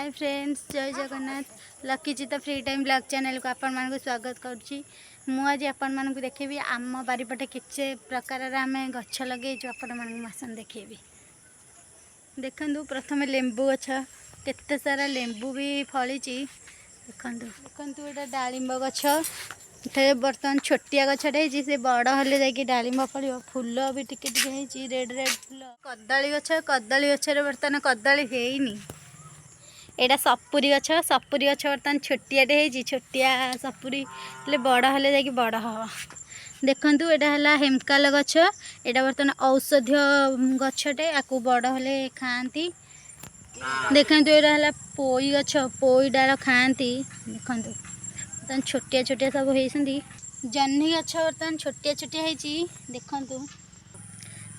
ହାଏ friends, ଜୟ Jagannath. Lucky ଚିତା free time blog ଚ୍ୟାନେଲ୍କୁ ଆପଣମାନଙ୍କୁ ସ୍ୱାଗତ କରୁଛି। ମୁଁ ଆଜି ଆପଣମାନଙ୍କୁ ଦେଖେଇବି ଆମ ବାରିପଟେ କେତେ ପ୍ରକାରର ଆମେ ଗଛ ଲଗେଇଛୁ। ଆପଣମାନଙ୍କୁ ମୁଁ ଆସନ୍ତୁ ଦେଖେଇବି। ଦେଖନ୍ତୁ, ପ୍ରଥମେ ଲେମ୍ବୁ ଗଛ। କେତେ ସାରା ଲେମ୍ବୁ ବି ଫଳିଛି, ଦେଖନ୍ତୁ। ଦେଖନ୍ତୁ, ଏଇଟା ଡାଳିମ୍ବ ଗଛ। ଏଠାରେ ବର୍ତ୍ତମାନ ଛୋଟିଆ ଗଛଟେ ହେଇଛି। ସେ ବଡ଼ ହେଲେ ଯାଇକି ଡାଳିମ୍ବ ଫଳିବ। ଫୁଲ ବି ଟିକେ ଟିକେ ହେଇଛି, ରେଡ଼୍ ରେଡ଼୍ ଫୁଲ। କଦଳୀ ଗଛ। କଦଳୀ ଗଛରେ ବର୍ତ୍ତମାନ କଦଳୀ ହେଇନି। ଏଇଟା ସପୁରୀ ଗଛ। ସପୁରୀ ଗଛ ବର୍ତ୍ତମାନ ଛୋଟିଆଟେ ହେଇଛି। ଛୋଟିଆ ସପୁରୀ ହେଲେ, ବଡ଼ ହେଲେ ଯାଇକି ବଡ଼ ହେବ। ଦେଖନ୍ତୁ, ଏଇଟା ହେଲା ହେମକାଲ ଗଛ। ଏଇଟା ବର୍ତ୍ତମାନ ଔଷଧୀୟ ଗଛଟେ। ଆକୁ ବଡ଼ ହେଲେ ଖାଆନ୍ତି। ଦେଖନ୍ତୁ, ଏଇଟା ହେଲା ପୋଇ ଗଛ। ପୋଇ ଡାଳ ଖାଆନ୍ତି। ଦେଖନ୍ତୁ, ବର୍ତ୍ତମାନ ଛୋଟିଆ ଛୋଟିଆ ସବୁ ହେଇଛନ୍ତି। ଜହ୍ନି ଗଛ ବର୍ତ୍ତମାନ ଛୋଟିଆ ଛୋଟିଆ ହେଇଛି, ଦେଖନ୍ତୁ।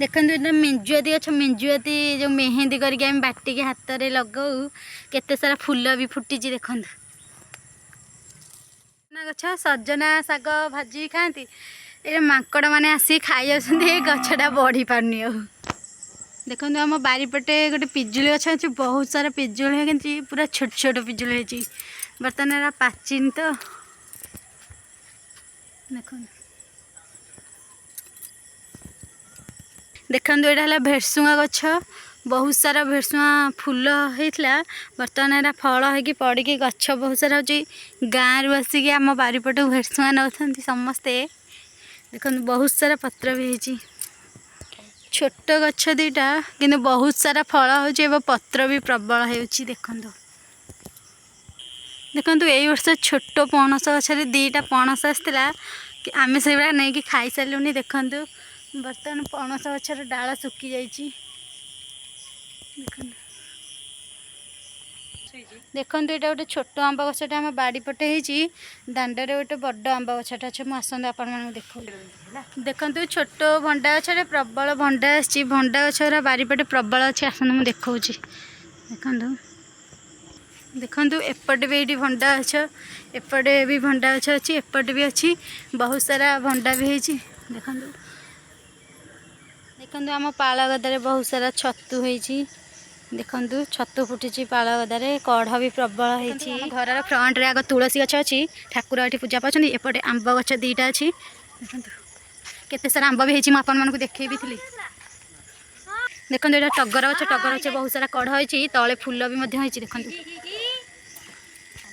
ଦେଖନ୍ତୁ, ଏଇଟା ମେଞ୍ଜୁଆତି ଗଛ। ମେଞ୍ଜୁଆତି ଯେଉଁ ମେହେନ୍ଦି କରିକି ଆମେ ବାଟିକି ହାତରେ ଲଗାଉ। କେତେ ସାରା ଫୁଲ ବି ଫୁଟିଛି, ଦେଖନ୍ତୁ। ସଜନା ଗଛ। ସଜନା ଶାଗ ଭାଜିକି ଖାଆନ୍ତି। ଏ ମାଙ୍କଡ଼ ମାନେ ଆସିକି ଖାଇଯାଉଛନ୍ତି। ଏ ଗଛଟା ବଢ଼ି ପାରୁନି ଆଉ। ଦେଖନ୍ତୁ, ଆମ ବାରିପଟେ ଗୋଟେ ପିଜୁଳି ଗଛ ଅଛି। ବହୁତ ସାରା ପିଜୁଳି ହେଇଛି, ପୁରା ଛୋଟ ଛୋଟ ପିଜୁଳି ହେଇଛି। ବର୍ତ୍ତମାନ ଏରା ପାଚିନି ତ। ଦେଖନ୍ତୁ, ଦେଖନ୍ତୁ, ଏଇଟା ହେଲା ଭେରସୁଙ୍ଗା ଗଛ। ବହୁତ ସାରା ଭେରସୁଙ୍ଗା ଫୁଲ ହେଇଥିଲା। ବର୍ତ୍ତମାନ ଏଇଟା ଫଳ ହେଇକି ପଡ଼ିକି ଗଛ ବହୁତ ସାରା ହେଉଛି। ଗାଁରୁ ଆସିକି ଆମ ବାରିପଟକୁ ଭେରସୁଙ୍ଗା ନେଉଛନ୍ତି ସମସ୍ତେ। ଦେଖନ୍ତୁ, ବହୁତ ସାରା ପତ୍ର ବି ହେଇଛି। ଛୋଟ ଗଛ ଦୁଇଟା, କିନ୍ତୁ ବହୁତ ସାରା ଫଳ ହେଉଛି ଏବଂ ପତ୍ର ବି ପ୍ରବଳ ହେଉଛି। ଦେଖନ୍ତୁ, ଦେଖନ୍ତୁ, ଏଇ ବର୍ଷ ଛୋଟ ପଣସ ଗଛରେ ଦୁଇଟା ପଣସ ଆସିଥିଲା। ଆମେ ସେଗୁଡ଼ା ନେଇକି ଖାଇସାରିଲୁଣି। ଦେଖନ୍ତୁ, ବର୍ତ୍ତମାନ ପଣସ ଗଛର ଡାଳ ଶୁଖି ଯାଇଛି। ଦେଖନ୍ତୁ, ଦେଖନ୍ତୁ, ଏଇଟା ଗୋଟେ ଛୋଟ ଆମ୍ବ ଗଛଟା ଆମ ବାଡ଼ି ପଟେ ହେଇଛି। ଦାଣ୍ଡରେ ଗୋଟେ ବଡ଼ ଆମ୍ବ ଗଛଟା ଅଛି। ମୁଁ ଆସନ୍ତୁ ଆପଣମାନଙ୍କୁ ଦେଖାଉଛି। ଦେଖନ୍ତୁ, ଛୋଟ ଭଣ୍ଡା ଗଛରେ ପ୍ରବଳ ଭଣ୍ଡା ଆସିଛି। ଭଣ୍ଡା ଗଛ ଗୁରା ବାରିପଟେ ପ୍ରବଳ ଅଛି। ଆସନ୍ତୁ, ମୁଁ ଦେଖାଉଛି। ଦେଖନ୍ତୁ, ଦେଖନ୍ତୁ, ଏପଟେ ବି ଏଇଠି ଭଣ୍ଡା ଗଛ, ଏପଟେ ବି ଭଣ୍ଡା ଗଛ ଅଛି, ଏପଟେ ବି ଅଛି। ବହୁତ ସାରା ଭଣ୍ଡା ବି ହେଇଛି। ଦେଖନ୍ତୁ, ଦେଖନ୍ତୁ, ଆମ ପାଳ ଗଦାରେ ବହୁତ ସାରା ଛତୁ ହେଇଛି। ଦେଖନ୍ତୁ, ଛତୁ ଫୁଟିଛି ପାଳ ଗଦାରେ। କଢ଼ ବି ପ୍ରବଳ ହେଇଛି। ଆମ ଘରର ଫ୍ରଣ୍ଟରେ ଆଗ ତୁଳସୀ ଗଛ ଅଛି। ଠାକୁର ଏଠି ପୂଜା ପାଉଛନ୍ତି। ଏପଟେ ଆମ୍ବ ଗଛ ଦୁଇଟା ଅଛି। ଦେଖନ୍ତୁ, କେତେ ସାରା ଆମ୍ବ ବି ହେଇଛି। ମୁଁ ଆପଣମାନଙ୍କୁ ଦେଖେଇ ବି ଥିଲି। ଦେଖନ୍ତୁ, ଏଇଟା ଟଗର ଗଛ। ଟଗର ଗଛ ବହୁତ ସାରା କଢ଼ ହେଇଛି। ତଳେ ଫୁଲ ବି ମଧ୍ୟ ହେଇଛି। ଦେଖନ୍ତୁ,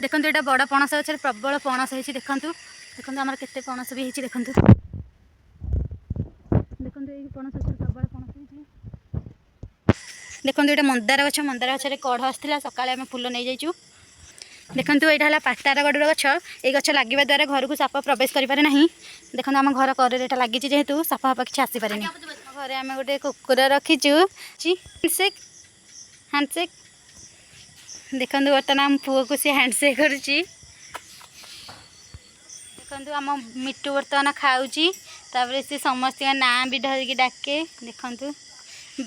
ଦେଖନ୍ତୁ, ଏଇଟା ବଡ଼ ପଣସ ଗଛରେ ପ୍ରବଳ ପଣସ ହେଇଛି। ଦେଖନ୍ତୁ, ଦେଖନ୍ତୁ, ଆମର କେତେ ପଣସ ବି ହେଇଛି। ଦେଖନ୍ତୁ, ଦେଖନ୍ତୁ, ଏଇ ପଣସ ଗଛରେ ପ୍ରବଳ ପଣସ ହେଇଛି। ଦେଖନ୍ତୁ, ଏଇଟା ମନ୍ଦାର ଗଛ। ମନ୍ଦାର ଗଛରେ କଢ଼ ଆସିଥିଲା। ସକାଳେ ଆମେ ଫୁଲ ନେଇଯାଇଛୁ। ଦେଖନ୍ତୁ, ଏଇଟା ହେଲା ପାତାର ଗଡ଼ୁର ଗଛ। ଏଇ ଗଛ ଲାଗିବା ଦ୍ୱାରା ଘରକୁ ସାପ ପ୍ରବେଶ କରିପାରେ ନାହିଁ। ଦେଖନ୍ତୁ, ଆମ ଘର କରରେ ଏଇଟା ଲାଗିଛି ଯେହେତୁ ସାପ ଫାପ କିଛି ଆସିପାରେନି। ଘରେ ଆମେ ଗୋଟେ କୁକୁର ରଖିଛୁ। Handshake, handshake. ଦେଖନ୍ତୁ, ବର୍ତ୍ତମାନ ଆମ ପୁଅକୁ ସେ ହ୍ୟାଣ୍ଡସେକ୍ କରୁଛି। ଦେଖନ୍ତୁ, ଆମ ମିଟୁ ବର୍ତ୍ତମାନ ଖାଉଛି। ତାପରେ ସେ ସମସ୍ତଙ୍କ ନାଁ ବି ଧରିକି ଡାକେ। ଦେଖନ୍ତୁ,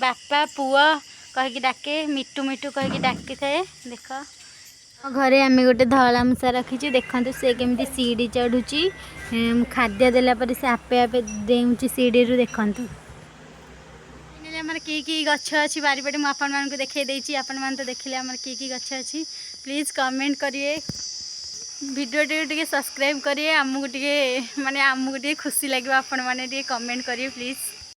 ବାପା, ପୁଅ କହିକି ଡାକେ। ମିଟୁ ମିଟୁ କହିକି ଡାକିଥାଏ। ଦେଖ, ଘରେ ଆମେ ଗୋଟେ ଧଳା ମୂଷା ରଖିଛୁ। ଦେଖନ୍ତୁ, ସେ କେମିତି ସିଡ଼ି ଚଢ଼ୁଛି। ଖାଦ୍ୟ ଦେଲା ପରେ ସେ ଆପେ ଆପେ ଡେଉଁଛି ସିଡ଼ିରୁ। ଦେଖନ୍ତୁ, ଫାଇନାଲି ଆମର କି କି ଗଛ ଅଛି ବାରିପଟେ ମୁଁ ଆପଣମାନଙ୍କୁ ଦେଖାଇ ଦେଇଛି। ଆପଣମାନେ ତ ଦେଖିଲେ ଆମର କି କି ଗଛ ଅଛି। ପ୍ଲିଜ୍ କମେଣ୍ଟ କରିବେ, ଭିଡ଼ିଓଟିକୁ ଟିକେ ସବସ୍କ୍ରାଇବ୍ କରିବେ। ଆମକୁ ଟିକେ ମାନେ ଆମକୁ ଟିକେ ଖୁସି ଲାଗିବ ଆପଣମାନେ ଟିକେ କମେଣ୍ଟ କରିବେ ପ୍ଲିଜ୍।